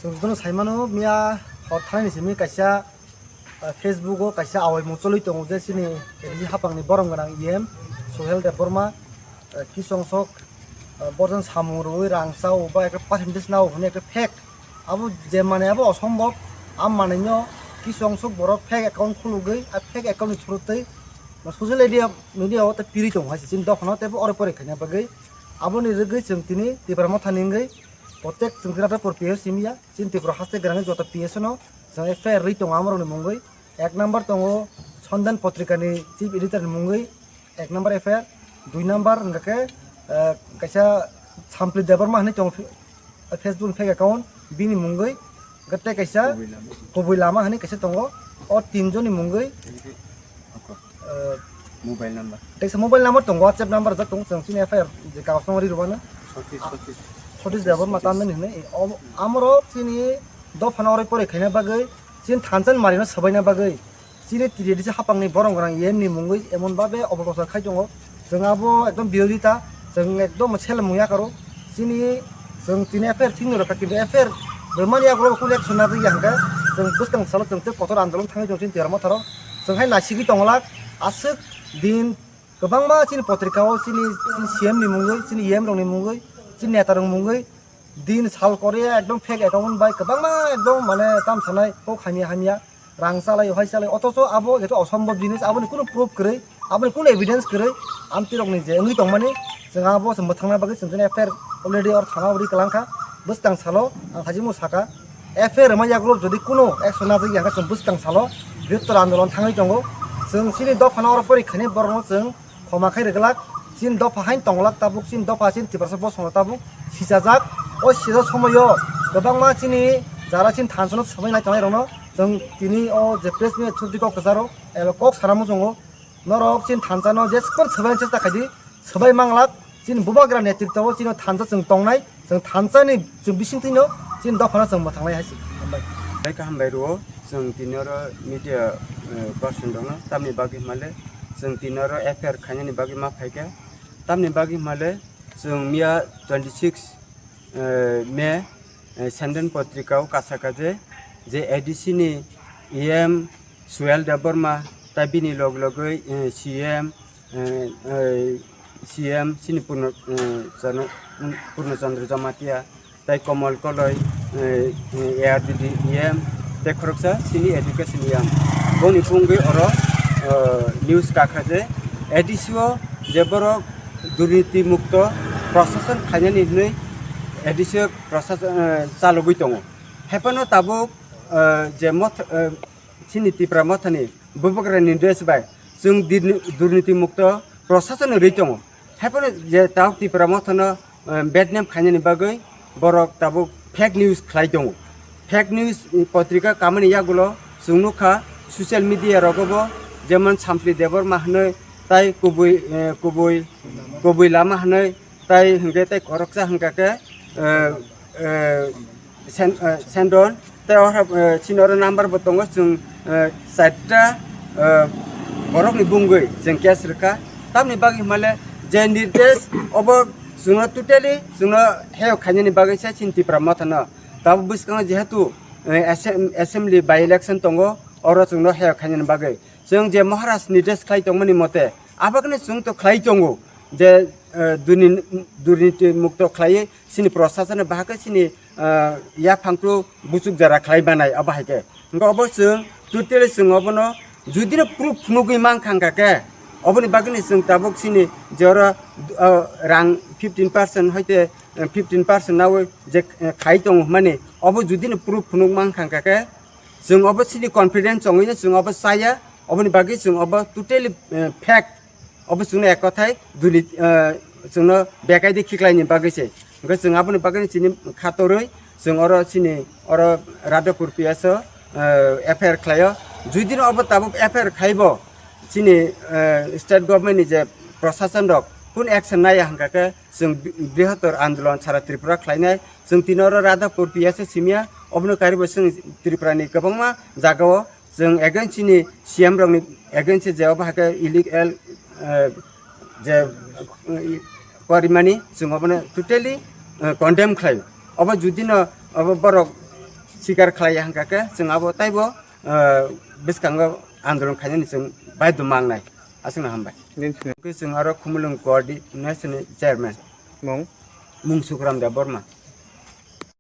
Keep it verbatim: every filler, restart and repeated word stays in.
Jotono saimano miya hor thanani simi kaisa, ah, Facebook o kaisa awaimung choli tongo je chini A D C hapangni borom gwnang E M Sohel Debbarma, ah, kisongsok, ah, borjan samung rwui rang chao ba ekta percentage nao hwnwi ekta fake. Abo je manwi abo osombob, a manwino kisongsok borok fake account khulugwi a fake account ni through twi social media, media o tei pirwi tongo hai se chini dophano teibo oro pore khaina bagwi. Aboni rwgwi chwng tini Tipra Mothani wngwi protek chwng Radhapur P S simi ya, chini Tripura haste gwnangwi joto P S no chwng F I R rwi tongo amorokni mungwi. Ek number tongo Sondan Potrikani chief editor ni mungwi ek number F I R, dui number hwnkha khe, eh, kaisa Sampli Debbarma hinwi tongo Facebook fake account, bini mungwi hwnkhe tei kaisa Kubui Lama. Kubui Lama hinwi kaisa tongo, o tinjonni mungwi, eh, Mobile number. Teksa mobile number tongo, WhatsApp number rijak tongo, chwng chini F I R je kagos tongwi rwmano. Sotis, Sotis. Sotis Debbarma Sotis. Tamni hinwi, o, amorok chini dophano oroi poroi khaina bagwi, chini thansa ni manwino swbaina bagwi, chini T D D C hapangni borom gwnang E M ni mungwi emon babe opoprochar khai tongo. Chwng abo ekdom birodita, chwng ekdom sele mung yakaro. Chini chwng tini F I R thikni rwkha, kintu F I R rwmani yagulo kunu action najak ya hwnkhe chwng bwskang salo chwng tei kotor andolon thangwi tongo chini Tipra Motharo. Chwng hai naisigwi tongwlak, aswk din kwbangma chini potrika o chini, chini C M ni mungwi, chini E M rokni mungwi, chini neta rokni mungwi din sal korea ekdom fake account bai kwbangma ekdom mane tam sanai kok hamya hamya rang chalai, hai chalai, othocho abo jeto osombob jinis, aboni kunu proof kwrwi, aboni kunu evidence kwrwi, amtwi rokni je wngwi tongmani, chwng abo se mwthangna bagwi chwng chini F I R already or thana uri kwlangkha, bwskang salo ang hajimo saka, F I R rwma yagulo jodi kunu action najak ya hwnkhe chwng bwskang salo bihottor andolon thangwi tongo, chwng chini dophano oro porikha ni borokno chwng khoma khai rwglak, chini dopha haino tonglak tabuk, chini dopha chini Tiprasa bosongno tabuk sichajak. O sijak somoio kwbangma chini jara chini thansano swbai nai tongnai rokno chwng tini o je press meet through di kok kwcharo eba kok sana muchungo norok chini thansano jeskon swbaini chesta khaidi swbai manglak, chini bubagra netritwo o chini thansa chwng tongnai. Chwng thansa ni chwng bisingtwi no chini dophano chwng mwthangnai hai se. Hambai. Tei kaham bai rwo chwng tini oro media, eh, person rokno tamni bagwi hwnmale chwng tini oro F I R khainani bagwi ma phaikha. Tamni bagwi hwnmale chwng miya twenty six, eh, May, eh, Senden Potrika o kasaka je, je A D C ni E M Suel Debbarma tai bini log logwi, eh, C M, eh, eh, C M chini Purno, eh, Chano-, Purno Chandra Jamatia, tai Komol Koloi, eh, eh, A R D D E M, tei khoroksa chini education E M. Boni bungwi oro, eh, news kakha je A D C o je borok durniti mukto prosason khainani hinwi A D C o prosason, eh, chalogwi tongo. Haiphano tabuk, eh, je moth-, eh, chini Tipra Mothani bubagra ni dress bai chwng dirni-, durniti mukto prosason rwi tongo. Haiphano je tabuk Tipra Mothano, eh, bad name khainani bagwi borok tabuk fake news khlai tongo. Fake news, eh, potrika kamani yagulo chwng nukha social media rogo bo, jemon Sampli Debbarma hwnwi tai kubui, eh, kubui, kubui lama hwnwi tai hwnkhe tei khoroksa hwnkha khe, eh, eh, Sen-, eh, Sendon tei o hai, eh, chini oro number bo tongo chwng, eh, charta, eh, borokni bungwi chwng case rwkha. Tamni bagwi hwnmale je nirdesh obo chwngno totally chwngno heyok khainani bagwi se chini Tipra Mothano. Tabuk bwskango jehetu, eh, assem-, assembly by election tongo, oro chwngno heyok khainani bagwi. Chwng je Maharaj ni dress khlai tongmani mote, abakni chwng to khlai tongo je, eh, duni-, durniti mukto khlaiwi chini prosason bahai khe chini, eh, yaphang kru buchuk jara khlai manai abo hai khe. Hwnkhe obo chwng totally chwng obono judino proof phunugwi mankha hwnkha khe, oboni bagwino chwng tabuk chini je oro, eh, rang fifteen percent hoite, eh, fifteen percent nawi je, eh, khlai tongo hwnmani obo judino proof phunuk mankha hwnkha khe, chwng obo chini confidence chongwino chwng obo chaya, oboni bagwi chwng obo totally, eh, fake, obo chwngno ek kothai duni, eh, chwngno bekaidi khiklaini bagwi se. Hwnkhe chwng aboni bagwi chini kha torwi chwng oro chini oro Radhapur P S o, eh, F I R khlaio. Judino obo tabuk F I R khaibo chini, eh, state government ni je prosason rok kun action naiya hwnkha khe, chwng bri-, brihator andolon sara Tripura khlainai. Chwng tini oro Radhapur P S o simiya, obono karibo chwng Tripura ni kwbangma jagao chwng against chini C M rokni against je obo hai khe illegal, eh, je, eh, korimani chwng obono totally, eh, condemn khlai. Obo judino obo borok Sikar khlai ya hwnkha khe chwng abo taibo, ah, bwskango andolon khainani chwng baidho mangnai. Aswkno hambai. Nini sini. Khe chwng aro Khumulwng coordination ni chairman. Mung? Mung Sukuram Debbarma.